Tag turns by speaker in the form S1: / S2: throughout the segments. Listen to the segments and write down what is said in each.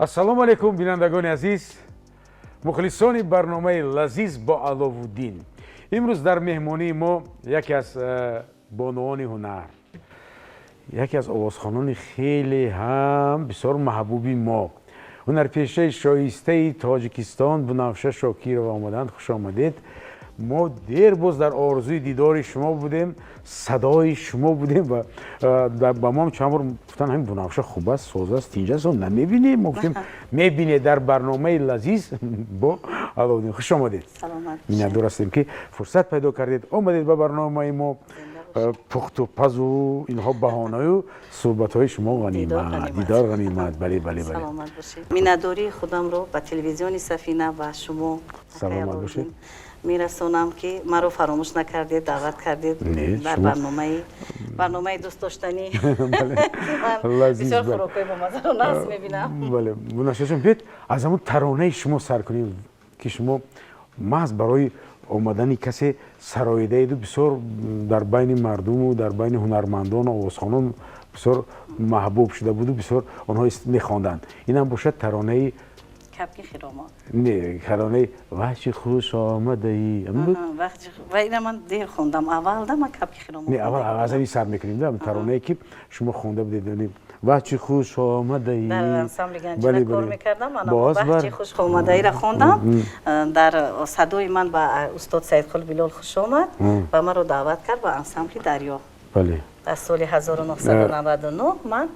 S1: Ассалому алайкум, бинандагони азиз, мухлисони барномаи «Лазиз бо Аловуддин». Имрӯз дар меҳмонии мо яке аз бонуони ҳунар, яке аз овозхонони хеле ҳам бисёр маҳбуби мо, ҳунарпешаи шоистаи Тоҷикистон Бунафша Шокирова омаданд. Хуш омадед! Мо дер боз дар орзуи дидори шумо будем, садои шумо будем ва ба мо чанд бор гуфтан: «Ҳамин Бунафша хуб аст, соз аст, тинҷ аст, намебинем?» Мо гуфтем: «Мебинед дар барномаи „Лазиз бо Аловуддин“». Хуш омадед, миннатдор ҳастем, ки фурсат пайдо кардед, омадед ба барномаи мо. Пухту пазу инҳо баҳонаю суҳбатҳои шумо ғанимат, дидор ғанимат. Бале.
S2: Саломат бошед. Миннатдории худамро ба телевизиони Сафина ва шумо
S1: Саломат бошед.
S2: мерасонам, ки маро фаромӯш накардед, даъват кардед дар барномаи дӯстдоштанӣ. Бисёр хӯрокҳои бомазаро нағз мебинам.
S1: Бале, Бунафшаҷон, биёед, аз ҳамун таронаи шумо сар кунем, ки шумо маҳз барои омадани касе сароидаеду бисёр дар байни мардуму дар байни ҳунармандону овозхонон бисёр маҳбуб шуда буду бисёр онҳо мехонданд. Инам бошад таронаи
S2: «Кабки хиромон».
S1: Не, таронаи «Ваҳ, чӣ хуш омадаӣ» буд.
S2: Ва ина ман дер хондам, аввалда ман «Кабки хиромон».
S1: Не, аввал аз ҳамин сар мекунем да, таронае ки шумо хонда будед, «Ваҳ, чӣ хуш омадаӣ».
S2: Дар ансамбли Ганҷина кор мекардам. «Ваҳ, чӣ хуш омадаиро» хондам. Дар садои ман ба устод Саидқул Билол хуш омад ва маро даъват кард ба ансамбли «Дарё». Аз соли 1999 ман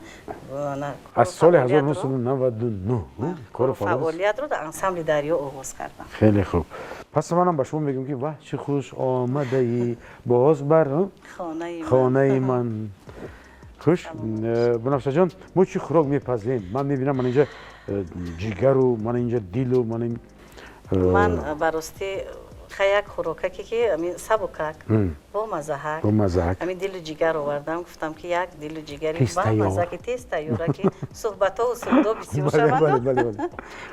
S1: Аз соли 1999
S2: кору фаъолиятро дар ансамбли «Дарё» оғоз кардам.
S1: Хеле хуб. Пас манам ба шумо мегӯям, ки ваҳ, чӣ хуш омадаӣ боз бар хонаи ман. Хуш, Бунафшаҷон, мо чӣ хӯрок мепазем? Ман мебинам, ман инҷа ҷигару, ман инҷа дилу, ман ин
S2: Ман ба ростӣ як хӯрокаке, ки сабукак, бо маззаҳак.
S1: Бо маззаҳак.
S2: Ҳамин дилу ҷигар овардам. Гуфтам, ки як дилу ҷигари ба мазза, ки тез тайёра, ки суҳбатҳо суҳдо бисёр шаванд.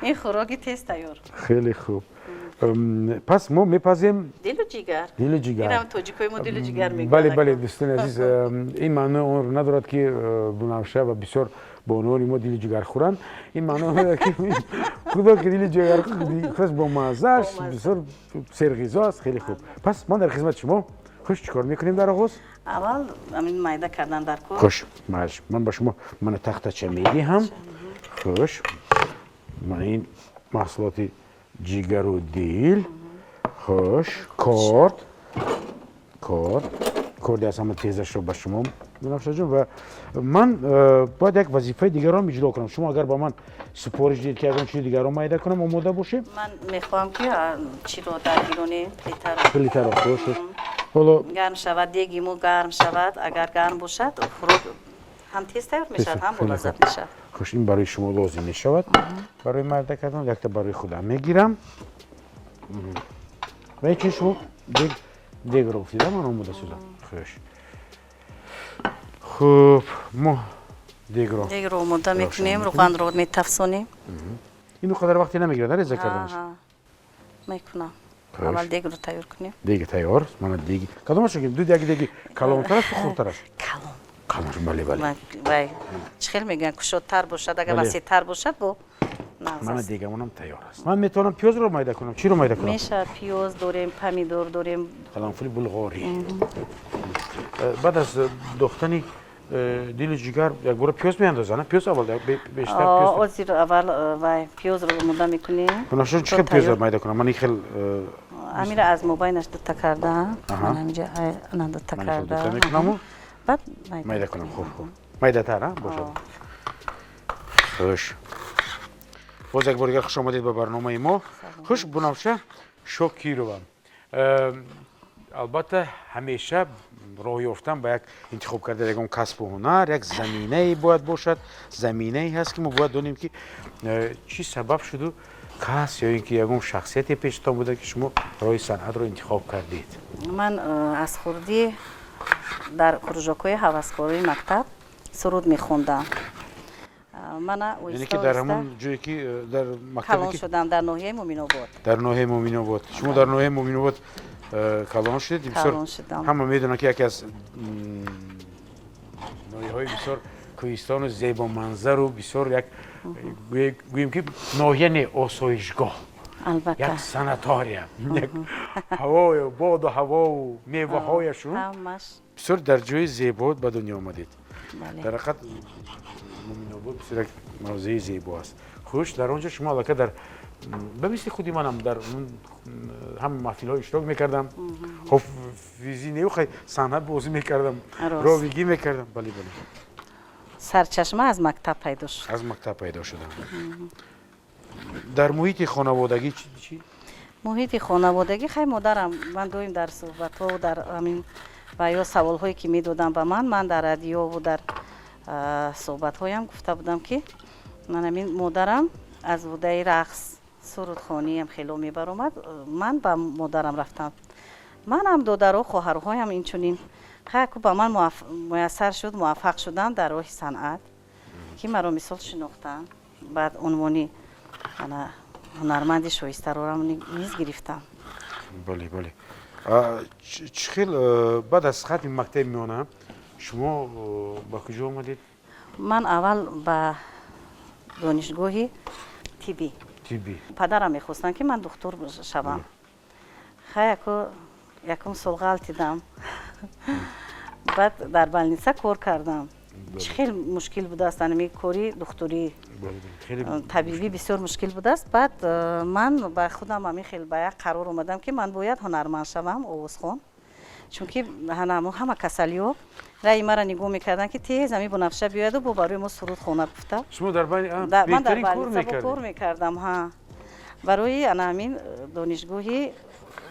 S2: Ин хӯроки тез тайёр.
S1: Хеле хуб. Пас мо мепазем
S2: дилу ҷигар.
S1: Дилу ҷигар.
S2: Инам тоҷикои мо дилу ҷигар мегӯянд.
S1: Бале, дӯстони азиз, ин маънои онро надорад, ки Бунафша ва бисёр бонуони мо дили ҷигар хӯранд. Ин маъно дорад, ки худо ки дили ҷигар худаш бо маззааш бисёр серғизо аст. Хеле хуб, пас ман дар хизмати шумо. Хуш, чӣ кор мекунем дар оғоз?
S2: Аввал ҳамин майда кардан дар кор.
S1: Хуш, ман ба шумо мана тахтача медиҳам. Хуш, мана ин маҳсулоти ҷигару дил. Хуш, корд, корди аз ҳама тезашро ба шумо, Бунафшаҷон. Ва ман бояд як вазифаи дигарро иҷро кунам. Шумо агар ба ман супориш диҳед, ки ягон чизи дигарро майда кунам, омода бошем.
S2: Ман мехоҳам, ки чиро даргиронем, плитаро.
S1: Плитаро, хуш, ҳоло
S2: Гарм шавад, деги мо гарм шавад. Агар гарм бошад, хӯрок ҳам тез тайёр мешавад, ҳам болаззат мешавад.
S1: Хуш, ин барои шумо лозим мешавад барои майда кардан. Якта барои худам мегирам ва ин чи шумо дегро гуфтида, ман омода созам. Хуш, хуб, мо дегро
S2: Дегро омода мекунем, руғанро метафсонем.
S1: Ин қадар вақте намегирад реза карданаш?
S2: Мекунам. Аввал дегро тайёр кунем.
S1: Деги тайёр. Мана деги. Кадомашо? Ду яки деги калонтар аст, хурдтар аст?
S2: Калон.
S1: Калон, бале.
S2: Вай, чӣ хел мегӯянд, кушодтар бошад, агар васеътар бошад, бо
S1: Мана дегамонам тайёр аст. Ман метавонам пиёзро майда кунам, чиро майда кунам?
S2: Мешавад. Пиёз дорем, помидор дорем.
S1: Қаламфури булғорӣ. Баъд аз дохтани дилу ҷигар якбора пиёз меандозанд? Пиёз аввал бештар пиёз.
S2: Озир аввал вай, пиёзро омода мекунем.
S1: Бунафша, чӣ хел пиёзро майда кунам? Ман ин хел
S2: Амира аз мобайнаш дута карда, ман ҳаминҷа ана дута карда.
S1: Мекунаму
S2: баъд
S1: майда кунам. Хуб, майдатар бошад. Хуш, боз як бор дигар хуш омадед ба барномаи мо. Хуш, Бунафша Шокирова, албатта, ҳамеша роҳ ёфтан ба як интихоб кардани ягон касбу ҳунар як заминае бояд бошад, заминае ҳаст, ки мо бояд донем, ки чӣ сабаб шуду кас ё ин ки ягон шахсияте пештон буда, ки шумо роҳи санъатро интихоб кардед.
S2: Ман аз хурдӣ дар кружокҳои ҳаваскории мактаб суруд мехондам. Мана
S1: Яъне ки дар ҳамон ҷое ки дар мактабе
S2: калон шудам, дар ноҳияи Муминобод.
S1: Дар ноҳияи Муминобод. Шумо дар ноҳияи Муминобод калон шудед. Бисёр
S2: Калон шудам.
S1: ҳама медонанд, ки яке аз ноҳияҳои бисёр Кӯҳистону зебоманзару бисёр як, гӯем ки, ноҳия не, осоишгоҳ.
S2: Албатта.
S1: Як санатория, як ҳавою боду ҳавову меваҳояшу.
S2: Ҳамаш.
S1: Бисёр дар ҷои зебо ба дунё омадед.
S2: Бале.
S1: Дар ҳақиқат, Муминобод бисёр як мавзеи зебо аст. Хуш, дар он ҷо шумо аллакай дар ба мисли худи манам дар ҳама маҳфилҳо иштирок мекардам, ҳофизӣ неу, хай, санъат бозӣ мекардам.
S2: Рост.
S1: Ровигӣ мекардам, бале.
S2: Сарчашма аз мактаб пайдо шуд.
S1: Аз мактаб пайдо шудам. Дар муҳити хонаводагӣ чӣ?
S2: Муҳити хонаводагӣ, хай, модарам, ман доим дар суҳбатҳо, дар ҳамин ва ё саволҳое ки медодам ба ман, ман дар радиову дар суҳбатҳоям гуфта будам, ки ман ҳамин модарам аз вудаи рақс, сурудхониам хело мебаромад. Ман ба модарам рафтам, манам додаро, хоҳарҳоям инчунин. Хайку ба ман муяссар шуд, муваффақ шудам дар роҳи санъат, ки маро мисол шинохтанд. Баъд унвони ана ҳунарманди шоистарорам низ гирифтам.
S1: Бале. Чӣ хел баъд аз хатми мактаби миёна шумо ба куҷо омадед?
S2: Ман аввал ба донишгоҳи тиббӣ.
S1: Тиббӣ.
S2: Падарам мехостанд, ки ман духтур шавам. Хаяку якум сол ғалтидам, баъд дар больница кор кардам. Чӣ хел мушкил будааст анами кори духтурӣ.
S1: Хеле.
S2: Табибӣ бисёр мушкил будааст. Баъд ман ба худам ҳамин хел ба як қарор омадам, ки ман бояд ҳунарманд шавам, овозхон, чунки ҳанамо ҳама касалиҳо раи мара нигоҳ мекарданд, ки тез ҳами Бунафша биёяду бо барои мо суруд хонад, гуфта.
S1: Шумо дар байни
S2: Ман дар
S1: беҳтарин кор
S2: больница бо кор
S1: мекардед.
S2: мекардам. Ҳа, барои ана ҳамин донишгоҳи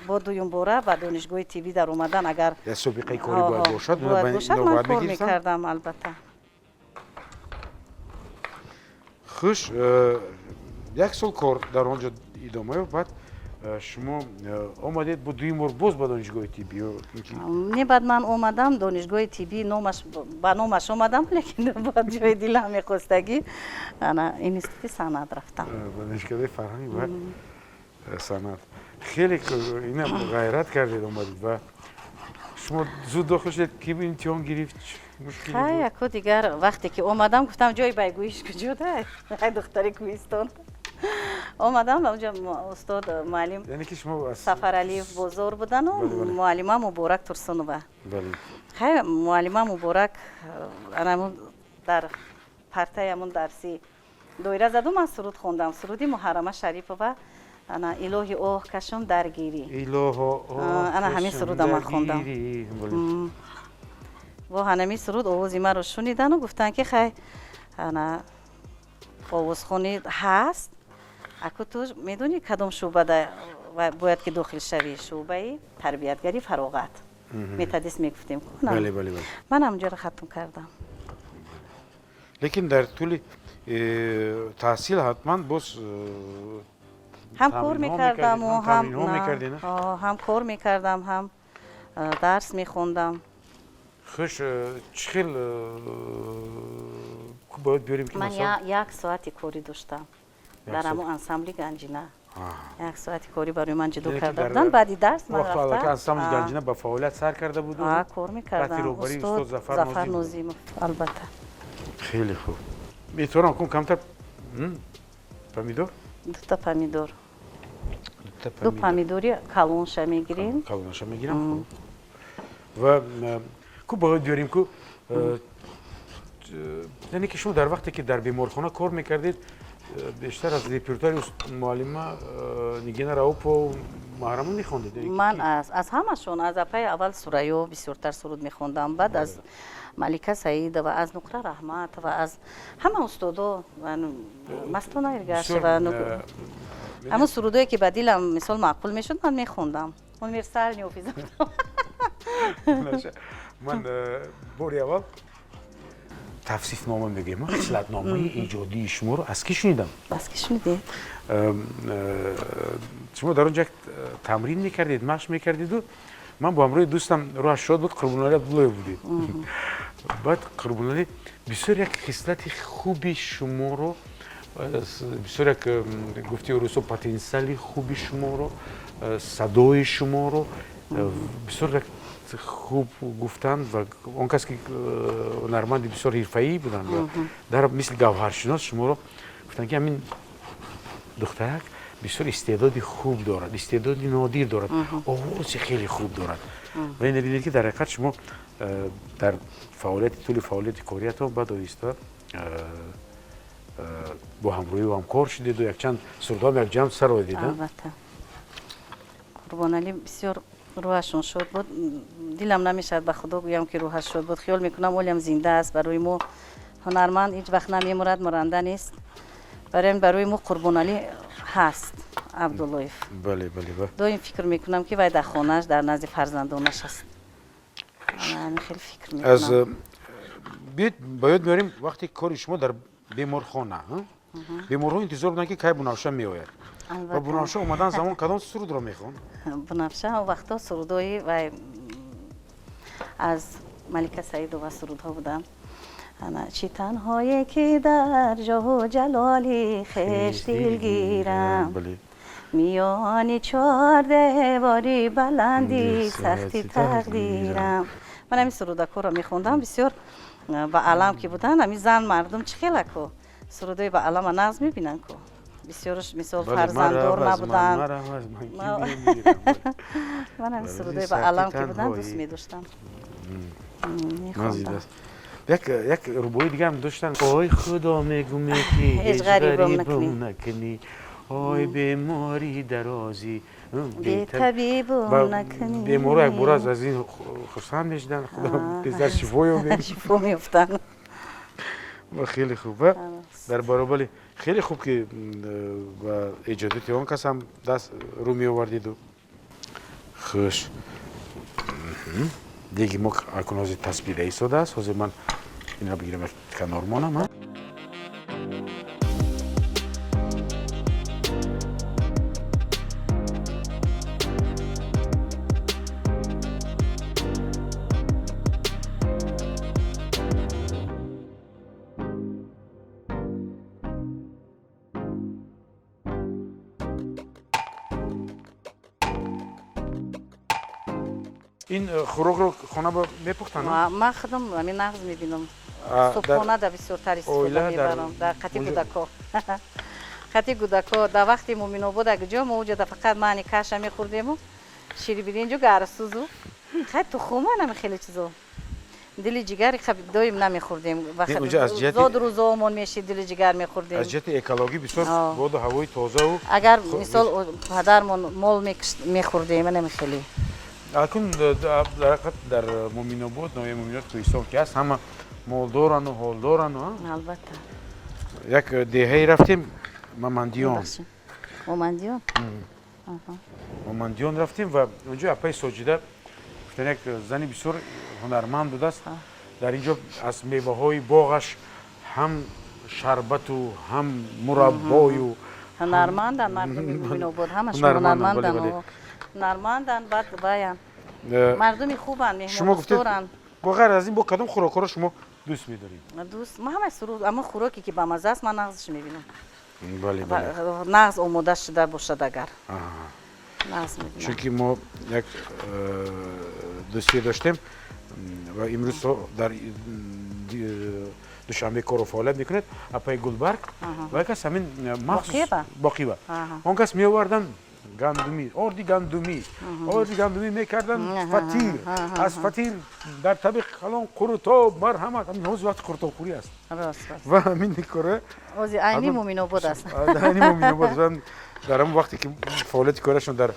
S2: бо дуюмбора ба донишгоҳи тиббӣ даромадан агар
S1: Як собиқаи корӣ бояд бошад.
S2: Бояд бошад, ман
S1: Бояд
S2: кор
S1: мегирифтанд?
S2: мекардам, албатта.
S1: Хуш, як сол кор дар он ҷо идома ёфт. Баъд шумо омадед бо дуюм бор боз ба донишгоҳи тиббӣ ё ин ки?
S2: Не, баъд ман омадам донишгоҳи тиббӣ, номаш ба номаш омадам, лекин ба ҷои дилам мехостагӣ ана институти санъат рафтам.
S1: Ба донишкадаи фарҳанг ва санъат. Хеле ина ғайрат кардед, омадед ва шумо зуд дохил шудед. Ки имтиҳон гирифт? Чӣ мушкиле
S2: Хай,
S1: буд?
S2: Яко дигар вақте ки омадам, гуфтам, ҷои байгӯиш куҷо да? Хай, духтари кӯҳистон омадам, онҷо устод муаллим
S1: Яъне ки шумо аз
S2: Сафаралиев Бозор будану
S1: Бале, бале.
S2: муаллима Муборак Турсунова. Хай, муаллима Муборак анамун дар партаи ҳамун дарси доира заду, ман суруд хондам, суруди Муҳаррама Шарипова, ана «Илоҳи, оҳ кашум, даргирӣ».
S1: Илоҳо.
S2: Ана ҳамин суруда ман хондам. Бо ҳанами суруд овози маро шунидану гуфтанд, ки хай, ана овозхонӣ ҳаст, аку ту медонӣ кадом шӯъбада бояд ки дохил шавӣ? Шӯъбаи тарбиятгари фароғат, методист мегуфтем.
S1: Бале, бале, бале.
S2: Ман ҳамонҷоро хатм кардам.
S1: Лекин дар тӯли таҳсил ҳатман боз
S2: ҳам кор
S1: тамринҳо
S2: мекардаму
S1: мекардед, ҳам тамринҳо мекардед, на?
S2: Ҳам кор мекардам, ҳам дарс мехондам.
S1: Хуш, чӣ хел бояд биёрем ки
S2: Ман
S1: масалан
S2: як соати корӣ доштам
S1: Як
S2: дар
S1: соат.
S2: ҳамон ансамбли Ганҷина. Як соати корӣ барои ман ҷудо
S1: Яъне ки
S2: карда
S1: дар
S2: буданд. Баъди дарс ман
S1: вақт аллакай
S2: рафта
S1: ансамбли Ганҷина ба фаъолият сар карда буду
S2: кор
S1: таҳти
S2: мекардам.
S1: роҳбарии
S2: Устод
S1: устод Зафар
S2: Зафар
S1: Нозимов.
S2: Нозимов, албатта.
S1: Хеле хуб. Метавонам кун камтар помидор?
S2: Дута помидор.
S1: Дута.
S2: Ду помидори калонша мегирем.
S1: Калонаша мегирам. Хуб, ва ку бояд биёрем ку яъне ки шумо дар вақте ки дар беморхона кор мекардед, бештар аз репертуари муаллима Нигина Раупова, Муҳаррама мехондед? Яъне ки
S2: Ман
S1: ки?
S2: аз ҳамашон, аз апаи аввал Сурайё бисёртар суруд мехондам, баъд аз Малика Саидова, аз Нуқра Раҳматова, аз ҳама устодо, Мастона Иргашева.
S1: Бисёр,
S2: Ҳамон сурудое, ки ба дилам мисол маъқул мешуд, ман мехондам. Универсальный ҳофиза будам.
S1: Ман бори аввал тавсифнома мегӯем, хислатномаи иҷодии шуморо аз кӣ шунидам?
S2: Аз ки шунидед?
S1: Шумо дар он ҷо як тамрин мекардед, машқ мекардеду ман бо ҳамроҳи дӯстам, рӯҳаш шод буд, Қурбоналӣ Абдуллоев будед. Баъд Қурбоналӣ бисёр як хислати хуби шуморо, бисёр як, гуфти русо, потенсиали хуби шуморо, садои шуморо, бисёр як Хуб гуфтанд ва он кас ки ҳунарманди бисёр ҳирфаӣ буданд ва дар мисли гавҳаршинос шуморо гуфтанд, ки ҳамин духтарак бисёр истеъдоди хуб дорад, истеъдоди нодир дорад, овози хеле хуб дорад. Ва ин бинед, ки дар ҳақиқат шумо дар фаъолияти тӯли фаъолияти кориятон баъд оҳиста бо ҳамроҳӣ ҳамкор шудеду якчанд сурудҳоам якҷамъ сароидед.
S2: Албатта, Қурбоналӣ бисёр рӯҳашон шод буд. Дилам намешавад ба Худо гӯям, ки рӯҳаш шод буд. Хиёл мекунам, олиам зинда аст. Барои мо ҳунарманд ҳеҷ вақт намемурад, муранда нест. Барои мо Қурбоналӣ ҳаст Абдуллоев.
S1: Бале, бале.
S2: Доим фикр мекунам, ки вай дар хонааш, дар назди фарзандонаш аст. Хеле фикр
S1: Аз
S2: мекунам.
S1: Биёед, ба ёд меорем вақте кори шумо дар беморхона, беморҳо интизор буданд, ки кай Бунавша меояд, ва Бунавша омадан замон кадом сурудро мехонд?
S2: Бунафша он вақтҳо сурудҳои вай аз Малика Саидова сурудҳо буданд. Ана чӣ танҳое, ки дар ҷоҳу ҷалоли хеш дилгирам, миёни чор девори баланди сахти тақдирам. Ман ҳамин сурудакҳоро мехондам. Бисёр ба алам ки буданд, ҳамин зан мардум чӣ хелаку сурудҳои ба алама нағз мебинанд ку. Бисёрш, мисол, фарзанддор набуданд. Ман ҳамин сурудҳои ба алам ки буданд, дӯст медоштам.
S1: Мехондам. Як рубои дигарам доштан: «Ой Худо, мегуме, ки ҳеҷ ғарибум накунӣ, ой бемори дарозӣ
S2: бетабибум накунӣ».
S1: Беморо якбора аз ин хурсанд мешуданд, Худо тезтар шифо ёбед.
S2: Шифо меёфтанд.
S1: Ва хеле хуб, ва дар баробари хеле хуб, ки ба эҷодиёти он кас ҳам даст рӯ меовардиду. Хуш, деги мо акун ҳозир тасбида истодааст. Ҳозир ман инро бигирам, канор монам. Ин хӯрокро хона мепухтанд?
S2: Ман худам ҳамин нағз мебинам. Субҳона да бисёртар истифода мебарам, дар қати кӯдако, қати кӯдако. Дар вақти Муминобод ҷо мо уҷода фақат мани каша мехӯрдему шири биринҷу гарсузу хай тухума, нами хеле чизо. Дили ҷигари доим намехӯрдем. Зод рӯзоомон мешид, дили ҷигар мехӯрдем.
S1: Аз ҷиҳати экологӣ бисёр боду ҳавои тозаву
S2: Агар, мисол, падармон мол мехӯрдем, нами хеле.
S1: Акун дар ҳақиқат дар Муминобод, ноҳияи Муминобод, кӯҳистон ки ҳаст, ҳама молдорану ҳолдорану.
S2: Албатта.
S1: Як деҳае рафтем, Мамандиён.
S2: Мамандиён.
S1: Мамандиён рафтем ва онҷо апаи Соҷида гуфтан, як зани бисёр ҳунарманд будааст. Дар ин ҷо аз меваҳои боғаш ҳам шарбату ҳам мураббою.
S2: Ҳунарманданд мардуми Муминобод, ҳамашон ҳунарманданд, ҳунарманданд. Баъд баян мардуми хубанд, меҳмондӯсторанд.
S1: Бо ғайр аз ин, бо кадом хӯрокҳоро шумо дӯст медоред?
S2: Дӯст, ман ҳамаи суруд, аммо хӯроке ки бамаза аст, ман нағзш мебинам.
S1: Бале, бале.
S2: Нағз омода шуда бошад агар, нағз мебинам.
S1: Чунки мо як дӯстие доштем ва имрӯз дар Душанбе кору фаъолият мекунад, апаи Гулбарг, ва як кас ҳамин махсус Боқива, он кас меоварданд гандумӣ, орди гандумӣ, орди гандумӣ мекарданд фатир, аз фатир дар табиқ калон қурутоб. Марҳамат, ҳамин ҳозир вақти қурутобхӯрӣ аст ва ҳамин кора.
S2: Ҳозир айни Муминобод аст.
S1: Айни Муминобод. Дар ҳамон вақте ки фаъолияти корашон дар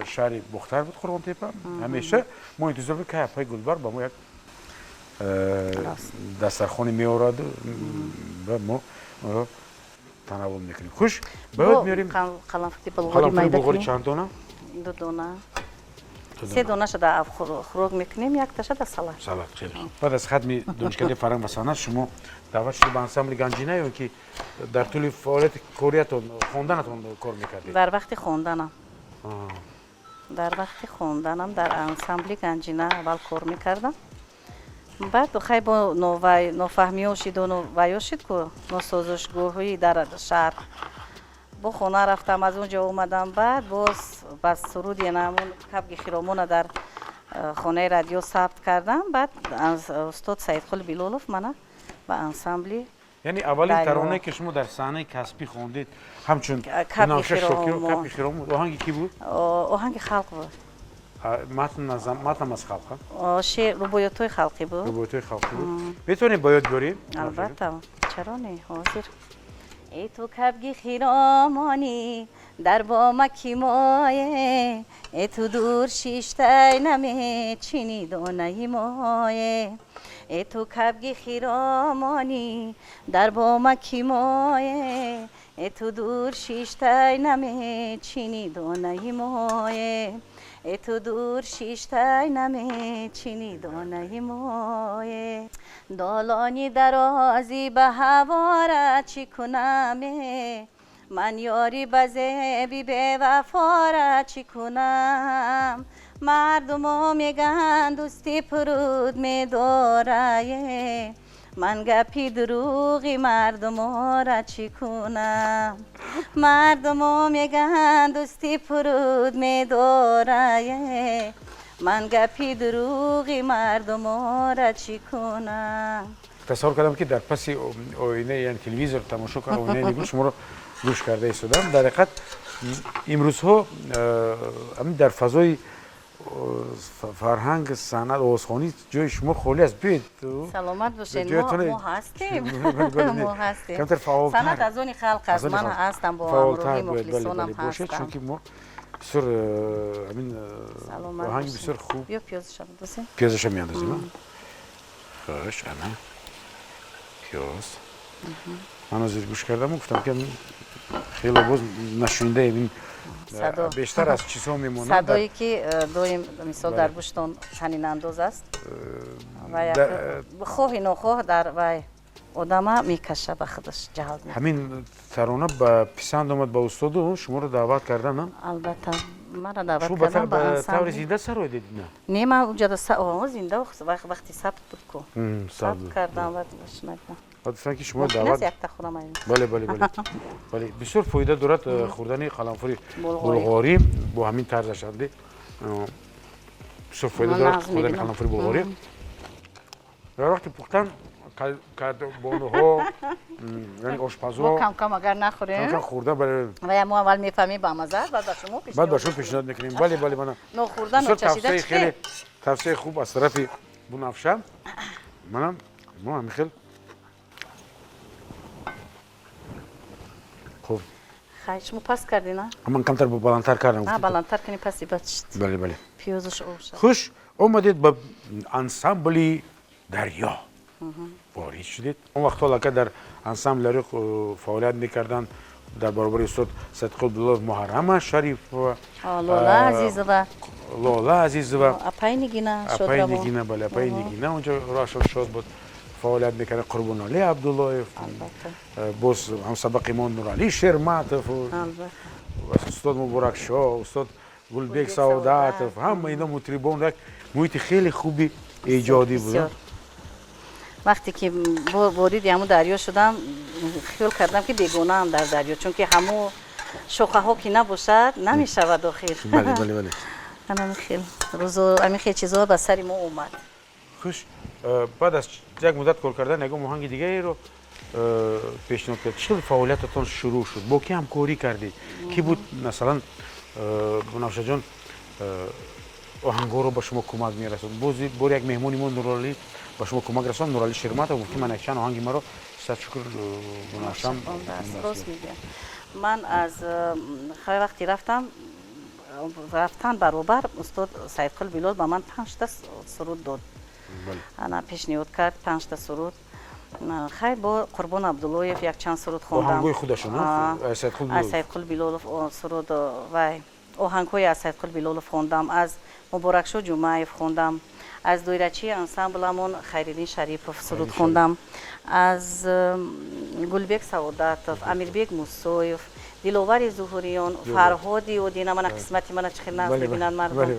S1: шаҳри Бохтар буд, Қурғонтепа, ҳамеша мо интизор будем, ки апаи Гулбарг ба мо як дастархоне меораду ва мо танаввул мекунем. Хуш, ба ёд меорем.
S2: Қаламфури булғори майда.
S1: Булғори чанд дона?
S2: Ду дона, се донаша дар хӯрок мекунем, якташа дар салат.
S1: Салат, хеле хуб. Баъд аз хатми донишкадаи фарҳанг ва санъат шумо даъват шуда ба ансамбли Ганҷина ё ки дар тӯли фаъолияти кориятон, хонданатон кор мекардед?
S2: Дар вақти хонданам, дар вақти хонданам дар ансамбли Ганҷина аввал кор мекардам. Баъд хай бо нофаҳмиҳо шиду ваё шид ку, носозишгоҳҳои дар шаҳр, бо хона рафтам, аз он ҷо омадам. Баъд боз ба суруди ҳамун кабги хиромона дар Хонаи радио сабт кардам. Баъд устод Саидқул Билолов мана ба ансамбли.
S1: Яъне аввалин таронае, ки шумо дар саҳнаи касбӣ хондед, ҳамчун Кабки хиром, оҳанги кӣ буд?
S2: Оҳанги халқ буд.
S1: Матнам аз халқ?
S2: Шеър, рубоётҳои халқӣ буд.
S1: Рубоётҳои халқӣ буд. Метавонем ба ёд биёрем?
S2: Албатта, чаро не, ҳозир. Эй ту кабги хиромонӣ, дар бомаки мое, э ту дур шиштай намечини донаи мое. Э ту кабги хиромонӣ, дар бомаки мое, э ту дур шиштай намечини донаи мое, э ту дур шиштай намечини донаи мое. Долони дарозӣ ба ҳавора чӣ кунаме, ман ёри ба зеби бевафора чӣ кунам? Мардумо меган, дӯстӣ пуруд медорае, ман гапи дурӯғи мардумора чӣ кунам? Мардумо меган, дӯстӣ пуруд медорае, ман гапи дурӯғи мардумора чӣ кунам?
S1: Тасаввур кардам, ки дар паси оина, яъне телевизор тамошо кардам, оинаи нигоҳ шуморо гӯш карда истодам. Дар ҳақиқат, имрӯзҳо ҳамин дар фазои фарҳанг, санъат, овозхонӣ ҷои шумо холӣ аст. Биёед.
S2: Саломат бошед. Мо ҳастем, мо ҳастем.
S1: Камтар фаъолтар.
S2: Санъат аз они халқ аст. Ман ҳастам, бо ҳамроҳи мухлисонам
S1: бошед,
S2: ҳастам.
S1: Чунки мо бисёр ҳамин оҳанги бисёр хуб.
S2: Биё, пиёзаша андозем.
S1: Пиёзаша меандозем. Хуш, ана пиёз. Ман ҳозир гӯш кардаму гуфтам, ки хеле боз нашунидаем ин, бештар аз чизҳо мемонад.
S2: Садое, ки доим, мисол, дар гӯштон танинандоз аст ва хоҳи нохоҳ дар вай одама мекаша, ба худаш ҷалб.
S1: Ҳамин тарона ба писанд омад ба устоду, шуморо даъват кардан?
S2: Албатта, маро даъват кардам.
S1: Ба таври зинда сароидед? На?
S2: Не, ман уҷада зинда вақти сабт буд ку, сабт кардам ва шунавидам.
S1: Гуфтан, ки шумо даъват.
S2: Якта хӯрам.
S1: Бале, бисёр фоида дорад хӯрдани қаламфури булғорӣ бо ҳамин тарзаш. Анди бисёр фоида дорад хӯрдани қаламфури булғорӣ дар вақти пухтан. Бонуҳо, яъне ошпазҳо.
S2: Кам-кам агар нахӯрем.
S1: Хӯрда, бале.
S2: Ва мо аввал мефаҳмем ба маза, баъд ба шумо.
S1: Баъд ба шумо пешниҳод мекунем. Бале, мана.
S2: Нохӯрда, ночашида.
S1: Хеле тавсияи хуб аз тарафи Бунафша. Манам мо ҳамин хел хуб.
S2: Хай, шумо паст кардӣ, на?
S1: Ман камтар баландтар кардам.
S2: Баландтар кунӣ, паси баъд
S1: Бале.
S2: Пиёзаш об шад.
S1: Хуш, омадед, ба ансамбли «Дарё» ворид шудед. Он вақтҳо аллакай дар ансамбли «Дарё» фаъолият мекарданд дар баробари устод Садиқул Билолов Муҳаррама Шарипова.
S2: Лола Азизова.
S1: Лола Азизова.
S2: Апай Нигина.
S1: Апай Нигина, бале, апай Нигина онҷо роҳашон шод буд, фаъолият мекард. Қурбоналӣ Абдуллоев, боз ҳамсабақи мо Нуралӣ Шерматов, устод Муборакшоҳ, устод Гулбек Саодатов, ҳама ино мутрибон, як муҳити хеле хуби эҷодӣ буд.
S2: Вақте ки вориди ҳамун дарё шудам, хиёл кардам, ки бегонаам дар дарё, чунки ҳамун шохаҳо ки набошад, намешавад охир. Ҳамин хел рӯзо, ҳамин хел чизҳо ба сари мо омад.
S1: Хуш, баъд аз як муддат кор кардан ягон оҳанги дигареро пешниҳод кард? Чӣ хел фаъолиятатон шурӯъ шуд? Бо кӣ ҳамкорӣ кардед? Кӣ буд, масалан, Бунафшаҷон, оҳангҳоро ба шумо кӯмак мерасонд? Боз бор як меҳмони мо Нуралӣ ба шумо кӯмак расонд. Нуралӣ Шерматов гуфт, ки ман якчанд оҳанги маро сад шукр Бунафшам.
S2: Рост мегӯям. Ман аз хай вақте рафтам, рафтан баробар устод Саидқул Билол ба ман панҷта суруд дод, ана пешниҳод кард панҷта суруд. Хай, бо Қурбон Абдуллоев якчанд суруд хондам.
S1: Оҳангҳои худашон?
S2: Аз Саидқул Билолов суруд, вай оҳангҳои аз Саидқул Билолов хондам, аз Муборакшо Ҷумаев хондам, аз доирачии ансамбламон Хайриддин Шарипов суруд хондам, аз Гулбек Саодатов, Амирбек Мусоев, Диловари Зуҳуриён, Фарҳоди Одина. Мана қисмати мана чӣ хел нағз мебинанд мардум.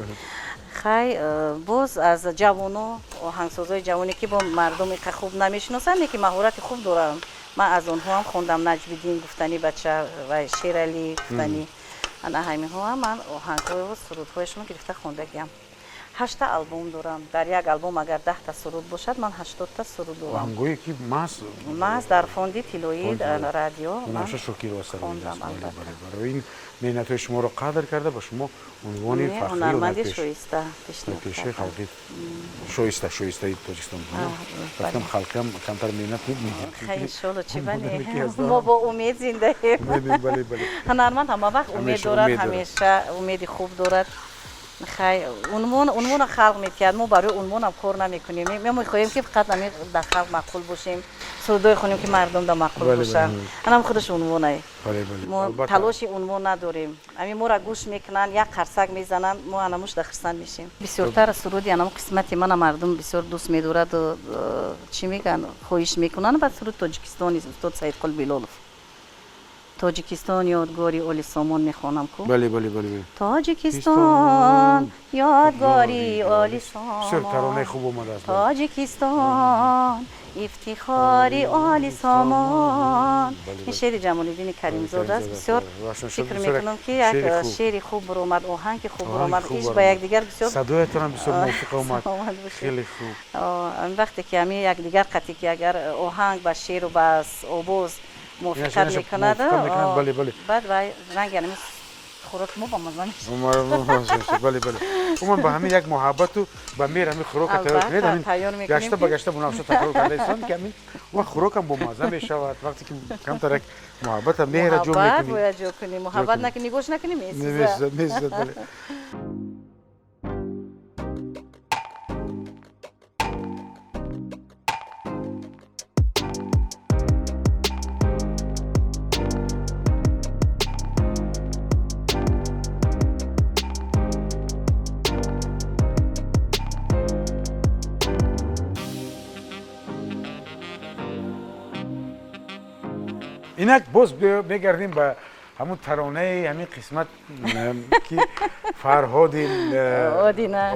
S2: Хай, боз аз ҷавоно, оҳангсозои ҷавоне, ки бо мардум иқа хуб намешиносанд, лекин маҳорати хуб доранд, ман аз онҳо ҳам хондам. Наҷмиддин гуфтанӣ бача ва Шералӣ гуфтанӣ, ана ҳаминҳо ҳам ман оҳангҳою сурудҳояшонро гирифта хондагиам. 8 албом дорам. Дар як албом агар 10 суруд бошад, ман 80 суруд дорам.
S1: Оҳангое ки
S2: маҳз дар фонди тиллоии радио
S1: Бунафша Шокирова сароидааст. Барои ин меҳнатҳои шуморо қадр карда, ба шумо унвони фахрии
S2: ҳунарманди шоиста пешниҳод
S1: пешаи халқи шоиста, шоистаи Тоҷикистон. Рафтам, халқиам камтар меҳнат.
S2: Иншолло, чӣ бале, мо бо умед зиндаем. Ҳунарманд ҳама вақт умед дорад, ҳамеша умеди хуб дорад. Хай, унвона халқ метиҳад, мо барои унвонам кор намекунем. Мо мехоҳем, ки фақат ами дар халқ маъқул бошем, сурудое хонем, ки мардум да маъқул бошанд. Анам худаш унвонае. Мо талоши унвон надорем. Ами моро гӯш мекунанд, як қарсак мезананд, мо анамуш да хурсанд мешем. Бисёртар суруди анам қисмати мана мардум бисёр дӯст медорад, чӣ мегӯянд, хоҳиш мекунанд. Баъд суруд Тоҷикистони устод Саидқул Билолов, Тоҷикистон ёдгори оли сомон мехонам ку.
S1: Бале, бале, бале.
S2: Тоҷикистон ёдгори оли сомон.
S1: Бисёр таронаи хуб омадааст.
S2: Тоҷикистон ифтихори оли сомон. Ин шеъри Ҷамолиддини Каримзода аст. Бисёр фикр мекунам, ки як шеъри хуб баромад, оҳанги хуб баромад, иш ба якдигар бисёр.
S1: Садоятонам бисёр мувофиқ омад, хеле хуб.
S2: Вақте ки ҳами якдигар қатӣ, ки агар оҳанг ба шеъру ба овоз мувофиқат мекунад, баъд вай ранги ҳами хӯрок мо ба маза
S1: мешавад. Бале, бале. Умуман, ба ҳамин як муҳаббату ба меҳр ҳамин хӯрока тайёр кунед, ҳамин гашта ба гашта Бунафша такрор карда истонд, ки ҳамин вақт хӯрокам бомазза мешавад, вақте ки камтар як муҳаббата, меҳра ҷо мекунӣ.
S2: Бояд ҷо кунӣ, муҳаббат накунӣ, гӯш накунӣ,
S1: месӯзад, месӯзад, бале. Инак боз мегардем ба ҳамун таронаи ҳамин қисмат, ки Фарҳоди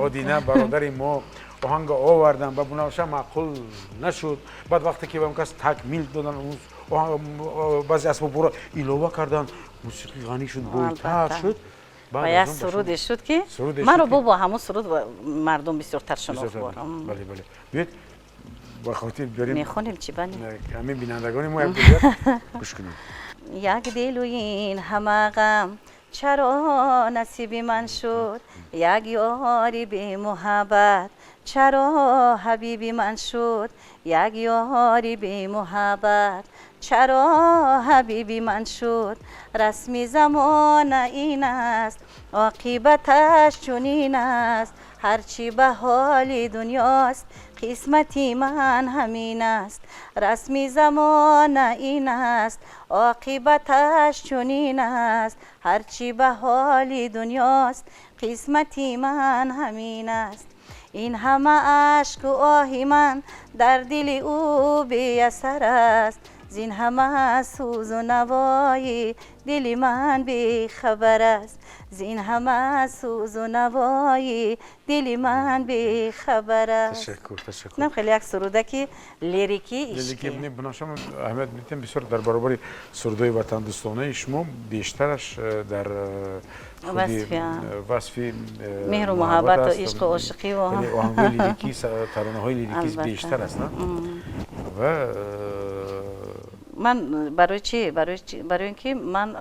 S1: Одина, бародари мо, оҳанга овардан, ба Бунафша маъқул нашуд. Баъд вақте ки ба он кас такмил додан, баъзе асбобҳоро илова кардан, мусиқӣ ғанӣ шуд, бойтар шуд.
S2: Ва як суруде шуд, ки маро бо ҳамун суруд мардум бисёртар шинохт.
S1: Бале, бале, биёед, ба хотир биёрем.
S2: Мехонем, чӣ бани.
S1: Ҳамин бинандагони мо як дигар гӯш кунем.
S2: Як дилу ин ҳама ғам чаро насиби ман шуд, як ёри бемуҳаббат чаро ҳабиби ман шуд, як ёри бемуҳаббат чаро ҳабиби ман шуд. Расми замона ин аст, оқибаташ чунин аст, ҳарчи ба ҳоли дунёст, қисмати ман ҳамин аст. Расми замона ин аст, оқибаташ чунин аст, ҳарчи ба ҳоли дунёст, қисмати ман ҳамин аст. Ин ҳама ашку оҳи ман дар дили ӯ беасар аст, зин ҳама сӯзу навои дили ман бехабар аст, зин ҳама сӯзу навои дили ман бехабар аст.
S1: Ташаккур, ташаккур.
S2: Нам хеле як суруда, ки лирики ишқи.
S1: Бунафша, аҳамият медиҳем, бисёр дар баробари сурудҳои ватандӯстонаи шумо бештараш дар васфи
S2: меҳру муҳаббату ишқу ошиқӣ.
S1: Оҳангҳои лирикӣ, таронаҳои лирикӣ бештар ҳастанд ва
S2: Ман барои чӣ? Барои ин ки ман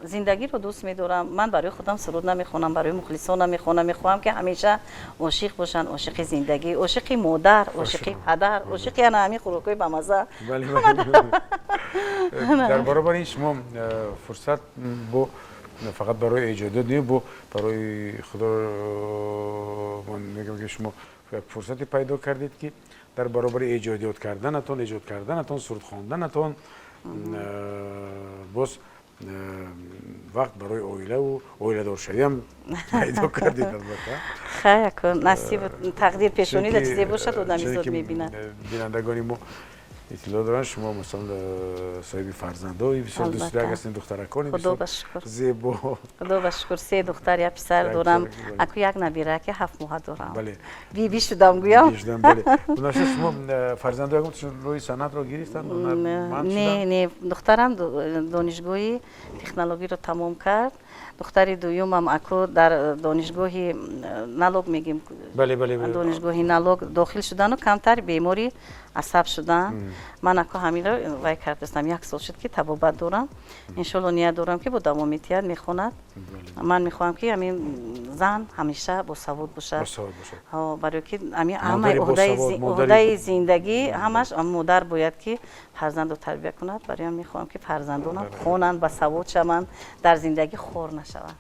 S2: зиндагиро дӯст медорам. Ман барои худам суруд намехонам, барои мухлисон намехонам. Мехоҳам, ки ҳамеша ошиқ бошанд, ошиқи зиндагӣ, ошиқи модар, ошиқи падар, ошиқи ана ҳамин хӯрокҳои бамаза.
S1: Дар баробари ин шумо фурсат бо фақат барои эҷодиёт не, бо барои худо ман мегӯям, ки шумо як фурсате пайдо кардед, ки дар баробари эҷодиёт карданатон, эҷод карданатон, суруд хонданатон, боз вақт барои оилаву оиладоршавиам пайдо кардед, албатта.
S2: Хай, акун насибу тақдир пешонида чизе бошад, одамизод мебинад.
S1: Бинандагони мо иттилоъ доранд, шумо масалан соҳиби фарзандои бисёр дӯстдорак ҳастед, духтаракони
S2: Худо ба шукр.
S1: зебо.
S2: Худо ба шукр, се духтар, як писар дорам. Аку як набира, ки 7 моҳа дорам. Биби шудам, гӯям.
S1: Бунафша, шумо фарзандои роҳи санъатро гирифтанд?
S2: Не, не, духтарам донишгоҳи технологиро тамом кард. Духтари дуюмам аку дар донишгоҳи налог мегим, донишгоҳи налог дохил шудану камтар бемори асаб шудан. Ман аку ҳаминро вай кардастам, як сол шуд, ки табобат дорам. Иншолло, ният дорам, ки бо давомитият мехонад. Ман мехоҳам, ки ҳамин зан ҳамеша босавод бошад, барое ки ҳамин ҳамаи уҳдаи зиндагӣ ҳамаш модар бояд, ки фарзандро тарбия кунад. Барои мехоҳам, ки фарзандонам хонанд, басавод шаванд, дар зиндагӣ хор нашаванд.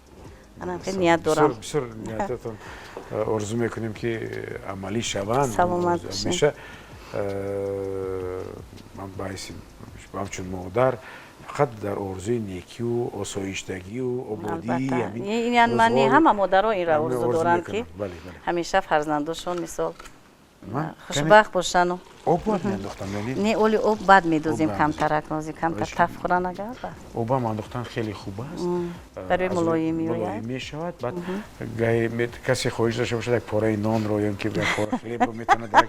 S2: Анам хеле ният дорам.
S1: Бисёр ниятатон, орзу мекунем, ки амалӣ шаванд.
S2: Саломат.
S1: Ҳамеша ман ба ҳайси ҳамчун модар фақат дар орзуи некию осоиштагию ободӣ.
S2: Ман ҳама модаро инро орзу доранд, ки ҳамеша фарзандошон мисол хушбахт бошану.
S1: Об бояд меандохтан?
S2: Не, оли об бад медозем, камтарак нози, камтар таф хӯран агар.
S1: Обам андохтан хеле хуб аст.
S2: Барои мулоим.
S1: Мулоим мешавад. Баъд гаҳе касе хоҳиш дошта бошад, як пораи нонро ё ки як пора хлебро метавонад.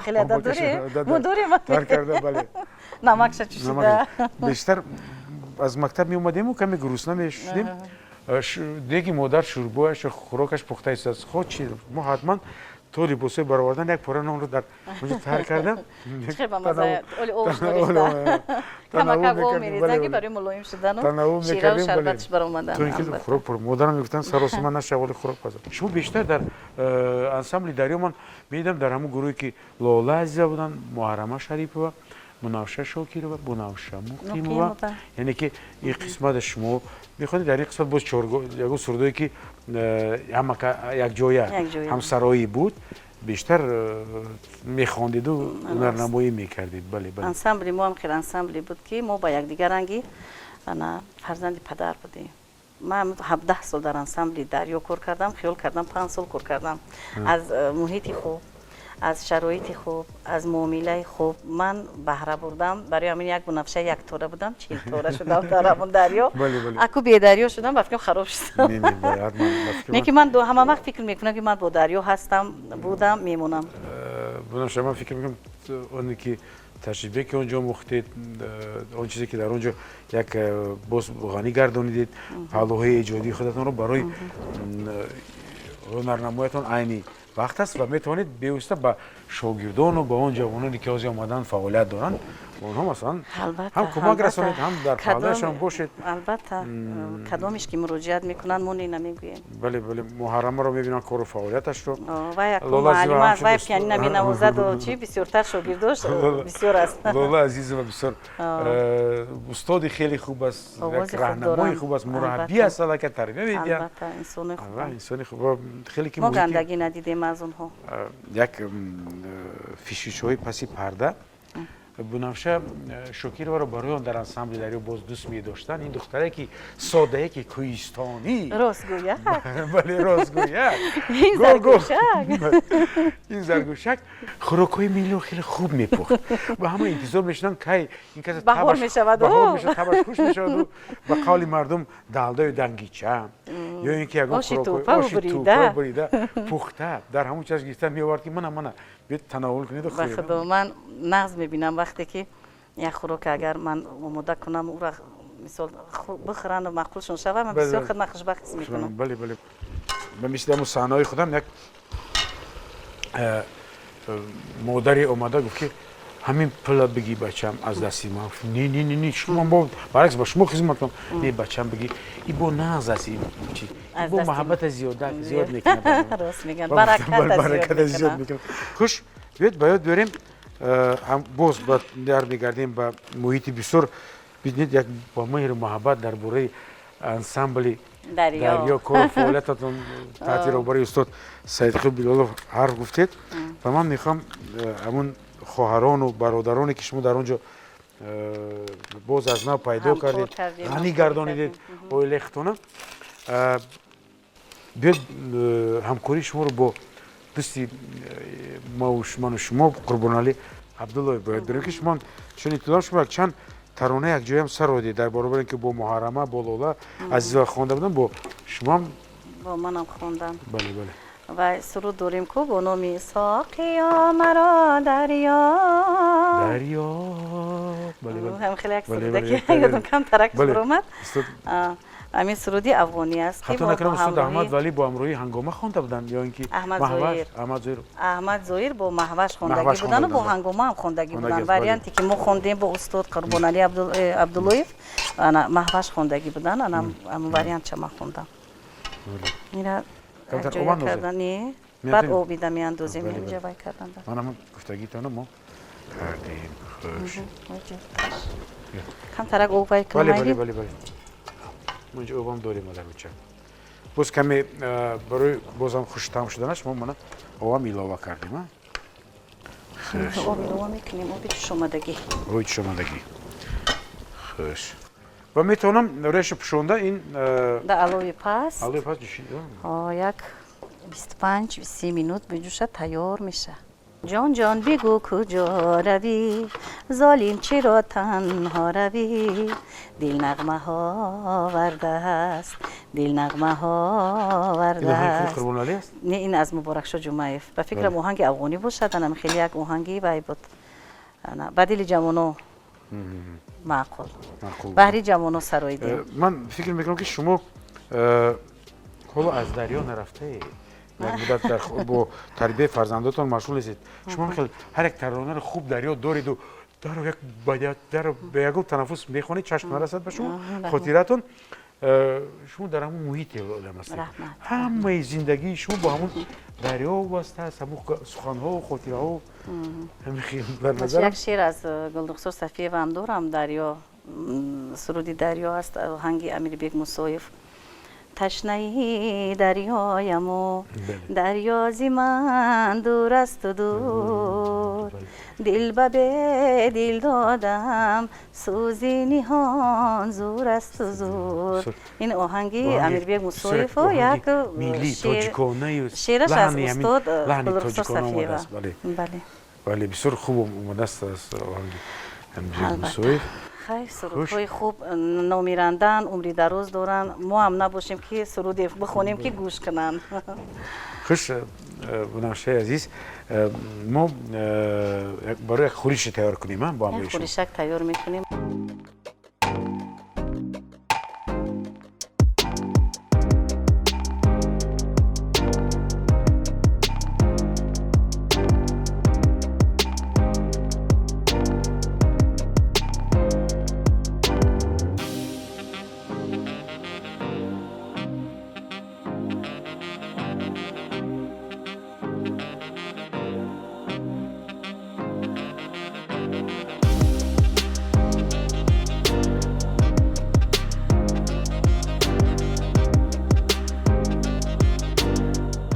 S2: Хеле адад дорем, мо дорем.
S1: Тар карда, бале.
S2: Намакша чушида.
S1: Бештар аз мактаб меомадему, каме грустна мешудем, деги модар шӯрбояш, хӯрокаш пухта истааст. Хо чи, мо ҳатман то либосҳои баровардан як пора нонро дар онҷо тар кардам.
S2: Танаввул.
S1: Мекардем. Модарам мегуфтанд: «Саросима наша, вале хӯрок паза». Шумо бештар дар ансамбли Дарё ман медидам, дар ҳамун гурӯҳе, ки Лола Азиза буданд, Муҳаррама Шарипова, Мунавша Шокирова, Бунавша Муқимова, яъне ки ин қисмата шумо мехонед. Дар ин қисмат боз ягон сурудое, ки ҳама якҷоя ҳамсароӣ буд, бештар мехондиду ҳунарнамоӣ мекардед, бале, бале.
S2: Ансамбли мо ҳам хеле ансамбле буд, ки мо ба якдигар ранги фарзанди падар будем. Ман 17 сол дар ансамбли Дарё кор кардам, хиёл кардам, 5 сол кор кардам. Аз муҳити хуб, аз шароити хуб, аз муомилаи хуб ман баҳра бурдам. Барои ҳамин як Бунафша яктора будам, 40 тора шудам дар ҳамон Дарё. Аку бедарё шудам, ба фикрам, хароб шудам. Не, ки ман ҳама вақт фикр мекунам, ки ман бо Дарё ҳастам, будам, мемонам.
S1: Бунафша, ман фикр мекунам, оне ки таҷрибе, ки он ҷо омӯхтед, он чизе, ки дар он ҷо як боз ғанӣ гардонидед паҳлӯҳои эҷодии худатонро, барои ҳунарнамоятон айни вақт аст ва метавонед бевосита ба шогирдону ба он ҷавононе, ки ҳозир омадан, фаъолият доранд, онҳо масалан ҳам кӯмак расонед, ҳам дар паҳлӯяшон бошед.
S2: Албатта, кадомеш ки муроҷиат мекунанд, мо не намегӯем.
S1: Бале, Муҳаррамаро мебинам, кору фаъолияташро.
S2: Вай пианино менавозаду чи, бисёртар шогирдош бисёр аст.
S1: Лола Азизова бисёр устоди хеле хуб аст, раҳнамои хуб аст, мураббӣ аст, аллакай тарбия медиҳад.
S2: Инсони
S1: хуб, хеле ки
S2: мо гандагӣ надидем аз онҳо.
S1: Як фишишҳои паси парда: Бунавша Шокироваро барои он дар ансамбли Дарё боз дӯст медоштанд. Ин духтаре, ки содае, ки кӯҳистонӣ.
S2: Ростгӯяк.
S1: Бале, ростгӯяк. Ин заргӯшак хӯрокҳои миллиро хеле хуб мепухт ва ҳама интизор мешуданд, кай ин кас
S2: баҳор мешавад.
S1: Табаш хуш мешаваду, ба қавли мардум, далдаю дангича ё ин ки ягон
S2: оши тӯпа
S1: бурида пухта дар ҳамон чашм гирифта меовард, ки мана, мана, биёд, тановул кунеду.
S2: Ба худо, ман нағз мебинам, вақте ки як хӯрока агар ман омода кунам, ура мисол бихӯранду маъқулшон шавад, ман бисёр худма хушбахт ҳис мекунам.
S1: Бале, ба мисли ҳамун саҳнаҳои худам як модаре омада гуфт, ки ҳамин пула бигӣ, бачам, аз дасти ман. Не, не, не, не, шумо бо баръакс, ба шумо хизмат кунам. Не, бачам, бигӣ, и бо нағз аст, чи бо маҳаббата зиёда зиёд мекунад.
S2: Рост мегӯянд, бараката
S1: зиёд мекунад. Хуш, биёед, ба ёд биёрем, боз дар мегардем ба муҳити бисёр, бинед, як ба меҳру маҳаббат дар бораи ансамбли Дарё, кору фаъолиятатон таҳти роҳбарии устод Саидқул Билолов ҳарф гуфтед. Ва ман мехоҳам ҳамун хоҳарону бародароне, ки шумо дар он ҷо боз аз нав пайдо кардед, ғанӣ гардонидед оилаи худтона, биёд, ҳамкории шуморо бо дӯсти ману шумо Қурбоналӣ Абдуллоев бояд дорем, ки шумо чун иттилоъ, шумо якчанд тарона якҷоям сародед, дар баробаре ки бо Муҳаррама, бо Лола Азизова хонда будам, бо шумоам.
S2: Бо манам хондам.
S1: Бале.
S2: Ва суруд дорем ку бо номи «Соқиё, маро дарё».
S1: Дарё.
S2: Ҳам хеле як суруде ки ёдам камтарак баромад. Ҳамин суруди афғонӣ аст ки
S1: хато накунам, устод Аҳмад Валӣ бо ҳамроҳии Ҳангома хонда буданд ё ин ки
S2: Аҳмад Зоир? Аҳмад Зоир бо Маҳваш хондагӣ буданд, бо Ҳангома ҳам хондагӣ буданд. Варианте ки мо хондем бо устод Қурбоналӣ Абдуллоев, ана Маҳваш хондагӣ буданд, ана ҳамон вариантча ман хондам. Ира ҷоя кардани баъд обида меандозем, инҷа вай кардан.
S1: Ман ҳамон гуфтагитонро мо кардем. Хуш.
S2: Камтарак об вай
S1: кунем. Бале, бале, бале. Мо инҷо обам дорем дар уча. Боз каме барои бозам хуштаъм шуданаш мо мана обам илова кардем.
S2: Об илова мекунем, оби ҷӯшомадагӣ.
S1: Оби ҷӯшомадагӣ. Хуш. Ва метавонам реша пӯшонда ин
S2: да алови паст.
S1: Алови паст ҷӯшид.
S2: Як 25-30 минут биҷӯша, тайёр меша. Ҷон, ҷон, бигӯ, куҷо равӣ, золим, чиро танҳо равӣ? Дил нағмаҳо вардааст, дил нағмаҳо вардааст. Не, ин аз Муборакшо Ҷумаев. Ба фикрам, оҳанги афғонӣ бошад, анам хеле як оҳанги вай буд, ба дили ҷавоно маъқул, баҳри ҷавоно сароидем.
S1: Ман фикр мекунам, ки шумо ҳоло аз дарё нарафтаед, як муддат бо тарбияи фарзандотон машғул нестед. Шумо хел ҳар як таронаро хуб дар ёд дореду даро як ба ягон танаффус мехонед, чашм нарасад ба шумо, хотиратон. Шумо дар ҳамон муҳите одам ҳастед, ҳамаи зиндагии шумо бо ҳамон дарё вобаста аст, ҳамон суханҳо, хотираҳо
S2: дар назар. Як шеър аз Гулдухсор Сафиева ҳам дорам, дарё, суруди дарё аст, оҳанги Амирбек Мусоев. Ташнаи дарёяму дарё зи ман дурасту дур, дил ба бедил додам, сӯзи ниҳон зурасту зур. Ин оҳанги Амирбек Мусоеву як шеъраш аз устод Гулрухсор Сафиева.
S1: Бале, бисёр хуб омадааст аз оҳанги Амирбек Мусоев.
S2: Хай, сурудҳои хуб номирандан, умри дароз доранд. Мо ҳам набошем, ки суруде бихонем, ки гӯш кунанд.
S1: Хуш, Бунафшаи азиз, мо барои як хӯрише тайёр кунем бо ҳамроҳи шумо.
S2: Хӯришак тайёр мекунем.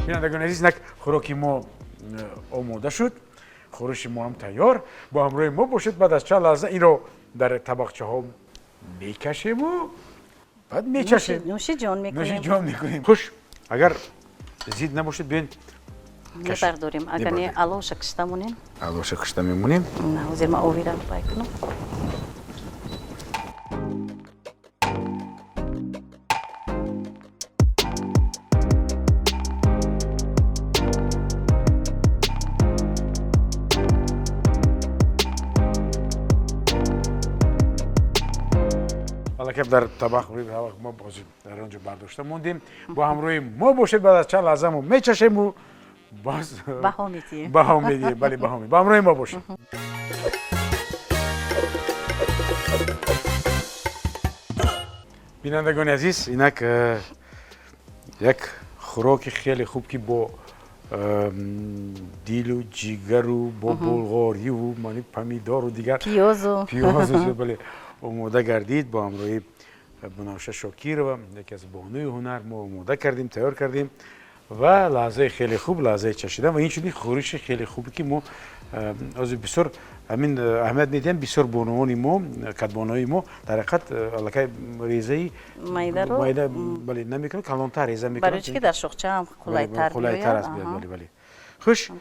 S1: Бинандагони азиз, инак хӯроки мо омода шуд, хӯриши мо ҳам тайёр. Бо ҳамроҳи мо бошед, баъд аз чанд лаҳза инро дар табақчаҳо мекашему баъд мечашем.
S2: Нӯши ҷон мекунем.
S1: Нӯши ҷон мекунем. Хуш, агар зид набошед, биёед.
S2: Мебардорем, агар не, аловша кишта монем.
S1: Аловша кишта мемонем.
S2: Ҳозир ман овира бай кунам.
S1: Аллакай дар табақ мо ҳозир дар он ҷо бардошта мондем. Бо ҳамроҳи мо бошед, баъд аз чанд лаҳза мо мечашему боз
S2: баҳо медиҳем.
S1: Баҳо медиҳем, бале, баҳо. Бо ҳамроҳи мо бошед. Бинандагони азиз, инак як хӯроки хеле хуб, ки бо дилу ҷигару бо булғориву мани помидору дигар
S2: пиёзу
S1: пиёзу, бале, омода гардид. Бо ҳамроҳи Бунафша Шокирова, яке аз бонуи ҳунар, мо омода кардем, тайёр кардем. Ва лаҳзаи хеле хуб, лаҳзаи чашидан ва инчунин хӯриши хеле хубе, ки мо ҳозир бисёр ҳамин аҳамият медиҳем. Бисёр бонувони мо, кадбонои мо дар ҳақиқат аллакай резаи майда, бале, намекунанд, калонтар реза мекунанд.
S2: Барои чи ки дар шоқча ҳам қулайтар.
S1: Қулайтар аст, бале, бале. Хуш,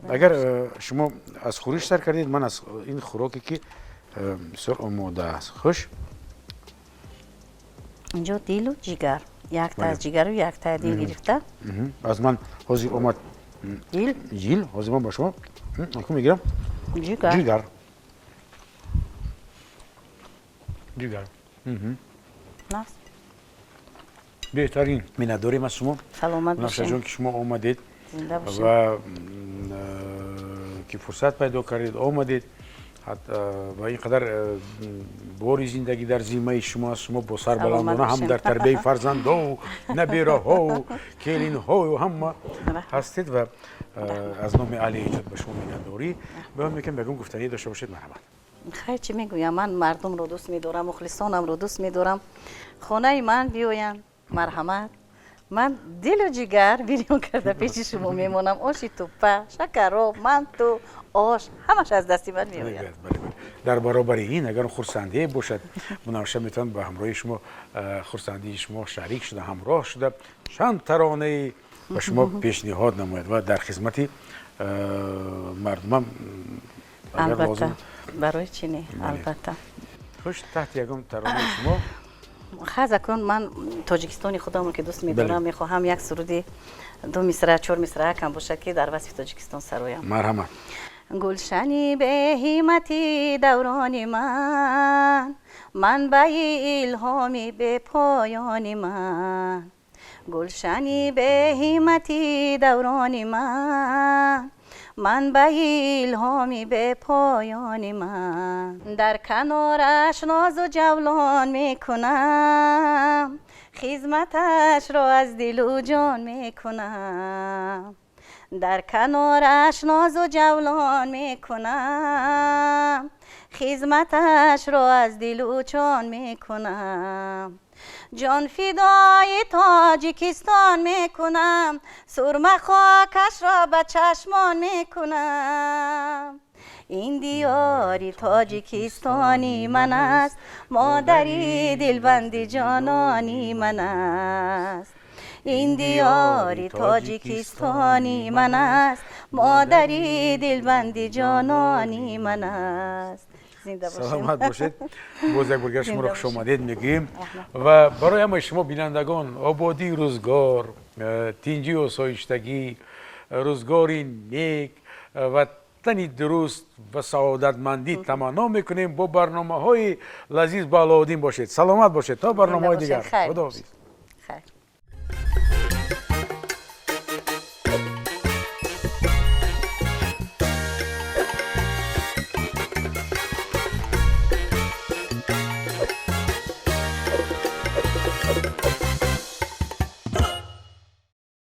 S1: агар шумо аз хӯриш сар кардед, ман аз ин хӯроке, ки бисёр омода аст. Хуш.
S2: Инҷо дилу ҷигар, якта аз ҷигару якта дил гирифта.
S1: Аз ман ҳозир омад.
S2: Дил.
S1: Дил. Ҳозир ман ба шумо аку мегирам.
S2: Ҷигар.
S1: Ҷигар. Дигар.
S2: Нағз.
S1: Беҳтарин. Миннатдорем аз шумо.
S2: Саломат бошед.
S1: Мунаввашаҷон, ки шумо омадед.
S2: Зинда бошед.
S1: Ва ки фурсат пайдо кардед, омадед ва ин қадар бори зиндагӣ дар зиммаи шумо аст. Шумо бо сарбаландона ҳам дар тарбияи фарзандову набераҳову келинҳою ҳама ҳастед ва аз номи аҳли эҷод ба шумо миннатдорӣ баён мекунем. Ягон гуфтанӣ дошта бошед, марҳамат.
S2: Хайр, чӣ мегӯям? Ман мардумро дӯст медорам, мухлисонамро дӯст медорам. Хонаи ман биёянд, марҳамат. Ман дилу ҷигар бирён карда пеши шумо мемонам. Оши туппа, шакароб, манту, ош, ҳамаш аз дасти ман меояд.
S1: Дар баробари ин, агар хурсандие бошад, Мунавваша метавонад ба ҳамроҳи шумо, хурсандии шумо шарик шуда, ҳамроҳ шуда, чанд таронае ба шумо пешниҳод намояд ва дар хизмати мардумам.
S2: Албатта, барои чӣ не, албатта.
S1: Хуш, таҳти ягон таронаи шумо.
S2: Хаз акун ман Тоҷикистони худамро ки дӯст медорам, мехоҳам як суруди ду мисра, чор мисра кам бошад, ки дар васфи Тоҷикистон сароям.
S1: Марҳамат.
S2: Гулшани беҳимати даврони ман, манбаи илҳоми бепоёни ман, гулшани беҳимати даврони ман, манбаи илҳоми бепоёни ман. Дар канораш нозу ҷавлон мекунам, хизматашро аз дилу ҷон мекунам. Дар канораш нозу ҷавлон мекунам, хизматашро аз дилу ҷон мекунам. Ҷон фидои Тоҷикистон мекунам, сурма хокашро ба чашмон мекунам. Ин диёри Тоҷикистони ман аст, модари дилбанди ҷонони ман аст. Ин диёри Тоҷикистони ман аст, модари дилбанди ҷонони ман аст.
S1: Саломат бошед. Боз як боргар шуморо хушомадед мегӯем ва барои ҳамаи шумо бинандагон ободии рӯзгор, тинҷию осоиштагӣ, рӯзгори нек ва тани дуруст ва саодатмандӣ таманно мекунем. Бо барномаҳои лазиз бо Алоуддин бошед, саломат бошед, то барномаҳои дигар, худоҳофиз.